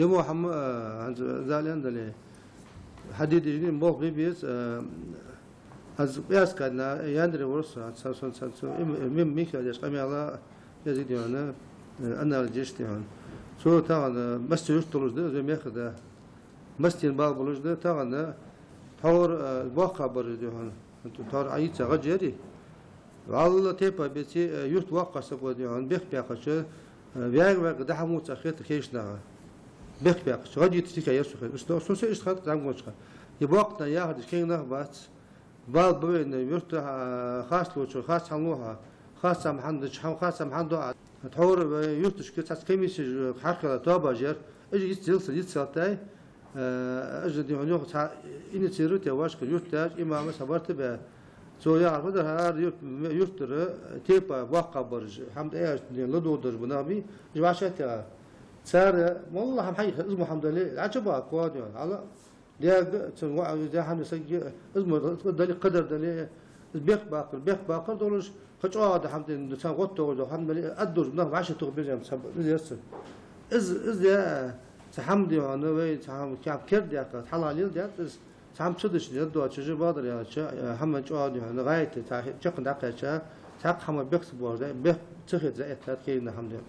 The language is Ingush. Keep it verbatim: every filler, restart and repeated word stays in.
Мо хӀама, э, хӀанз зал яндале, хьадийдижни болх бе беза, э, аз пӀаьраска дийнахьа яндре вар со, хӀанз са сон, са сон, им, им, Михаил яхаш къамаьл, я зи дий хьона, э, анализ еш дий хьона. Цо тахан, э, массе юрт долаш да, из мехка да. Массе бала болаш да, тахан, э, тхьовра, э, боккхагӀбараш дий хьона. Тхьовра Ӏайца гӀадж яри. Валла тайпа беци, э, юрт воккхагӀа саг ва дий хьона, бехк баьккхача, э, ваьга-ваьга дӀа-хьа муца хетар хейш наха. Бехк баьккхача, гӀадж йитача дика яр со хетар. Ишта, сона се ишта хет зӀамигача. Е боккха яхар деш кхы нах бац. Бала ба вайна юрта, а, харц лоча, харц хӀама лу хьа, харц хӀама хӀана дича, хӀама харц хӀама хӀана ду Ӏа. Тхьовра вай юрташка цхьацца комиссеш хьархила тоабаш яр. Уж йиц зилса, йиц салтай. Э, уж дий хьона юха цхьа инициируйте вашка юрташ, имамаш хьабарта бе. Цо яхар фу дар, хӀара юрт, юртара тайпа боккхагӀбараш, хӀама тӀа аьш дий ладувгӀараш ба нах бий, уж вӀашагӀтеха. Цар моллагӀа хӀама хьайха, из мо хӀама дале, Ӏача баккхо дий хьона, хьала. Дега, цун ваӀ, из хӀама саг, из мо дали, кхыдар дали, из бехк баккхар, бехк баккхар долаш, кхы чӀоагӀа да хӀама дин, цхьан гӀоттогӀур да хӀама дали, аддуж нах вӀашагӀтоха безам ца ба, из яр цун. Из, из я, цхьа хӀама дий хьона, вай, цхьа хӀама кем кердадаьккха, хьалха леладаьд из, цхьа хӀама ца дича, дӀадоацаш, бадар яьлча, э, хӀама чӀоагӀа дий хьона, гӀайта, цхьа хи-, чакхна дӀакхаьча, цхьаккха хӀама бехк ца боагӀаш да, бехк ца хет за эттад кегна хӀама дий.